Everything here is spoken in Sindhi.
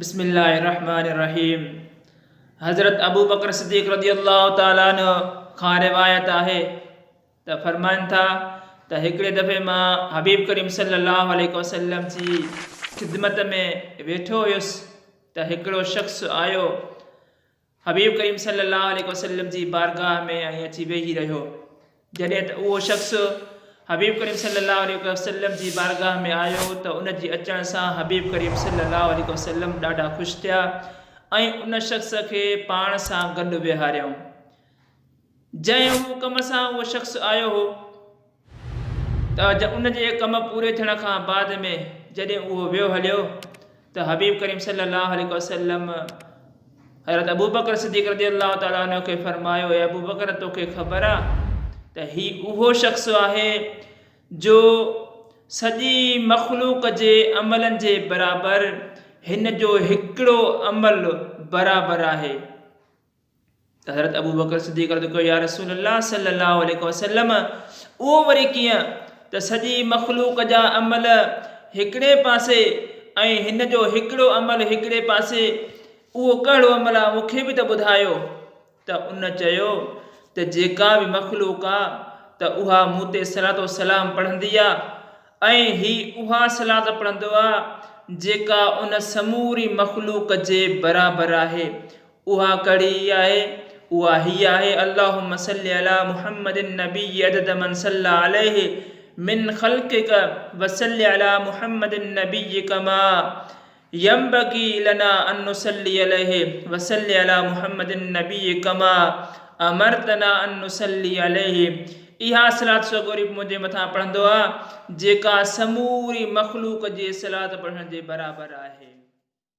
بسم الله الرحمٰن الرحيم حضرت ابوبڪر صديق رضي الله تعالٰي عنه کان روايت آهي ته فرمائن ٿا ته هڪڙي دفعي مان حبيب ڪريم صلي الله عليه وسلم جي خدمت ۾ ويٺو هيس ته هڪڙو شخص آيو حبيب ڪريم صلي الله عليه وسلم جي بارگاهه ۾ ۽ اچي ويهي رهيو. جڏهن ته اهو شخص حبيب ڪريم صلي الله عليه وسلم جي بارگاهه ۾ آيو ته ان جي اچڻ سان حبيب ڪريم صلي الله عليه وسلم ڏاڍا خوش ٿيا ۽ ان شخص کي پاڻ سان گڏ ويهاريائون. جنهن هو ڪم سان اهو شخص آيو هو. ته ان جي ڪم پوري ٿيڻ کان بعد ۾ جڏهن اهو ويو هليو ته حبيب ڪريم صلي الله عليه وسلم حضرت ابوبڪر صديق رضي الله تعالٰي عنه کي فرمايو اي ابوبڪر توکي خبر آ ته هي اهو شخص آهي جو سڄي مخلوق جي عملن جي برابر هن جو هڪڙو عمل برابر آهي. ته حضرت ابوبڪر صديق عرض ڪيو يا رسول الله صلي الله عليه وسلم اهو وري ڪيئن ته سڄي مخلوق جا عمل هڪڙي پاسي ۽ هن جو هڪڙو عمل هڪڙي پاسي اهو ڪهڙو عمل آ مون کي به ته ٻڌايو ته ان چيو ته جيڪا به مخلوق آ ته اها مون تي صلات و سلام پڙهندي آ ۽ هي اها صلات پڙهندو آ جيڪا ان سموري مخلوق جي برابر آهي اها ڪهڙي آهي؟ اها هيء آهي، اللهم صل علي محمد النبي عدد من صلي عليه من خلقك وصل علي محمد النبي ڪما ينبغي لنا ان نصلي عليه وصل علي محمد النبي ڪما امرتنا ان نصلي عليه اها صلات سڳوري به منهنجي مٿان پڙهندو آ جيڪا سموري مخلوق جي صلات پڙهڻ جي برابر آهي.